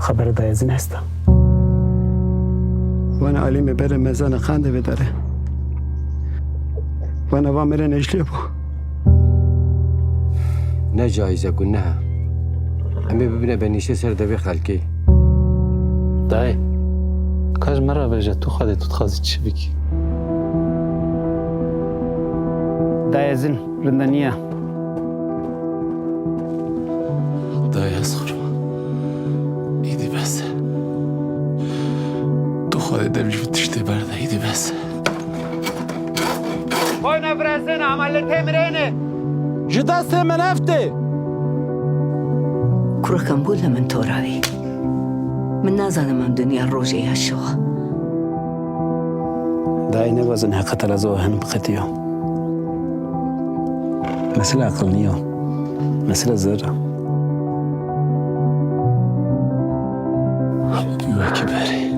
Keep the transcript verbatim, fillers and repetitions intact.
Xebera dayê Zin hesta. Wana alî me bere mezana qandê vê dare. Wana va mere nejlê bû. Ne caiz e, guneh e. Em ê bibine benîşe ser devê xelkê. Dayê, ka ji me re bêje, tu Xwedê tu dixwazî çi bikî? Dayê Zin, rindaniya. Dayê ez xurma. Îdî bes e. Tu Xwedê dev ji vî tiştê berde, îdî bes e. Boyna virezin, ameliyatê mirêne. Ji destê min ev tê. Kurekem bû li min torawî. Min nazanim em dinya rojê ya şox. Dayê nebazin heqe terazo hin biqetiyo. Mesele aqil niyo. Mesele zerr e. Wekî berê.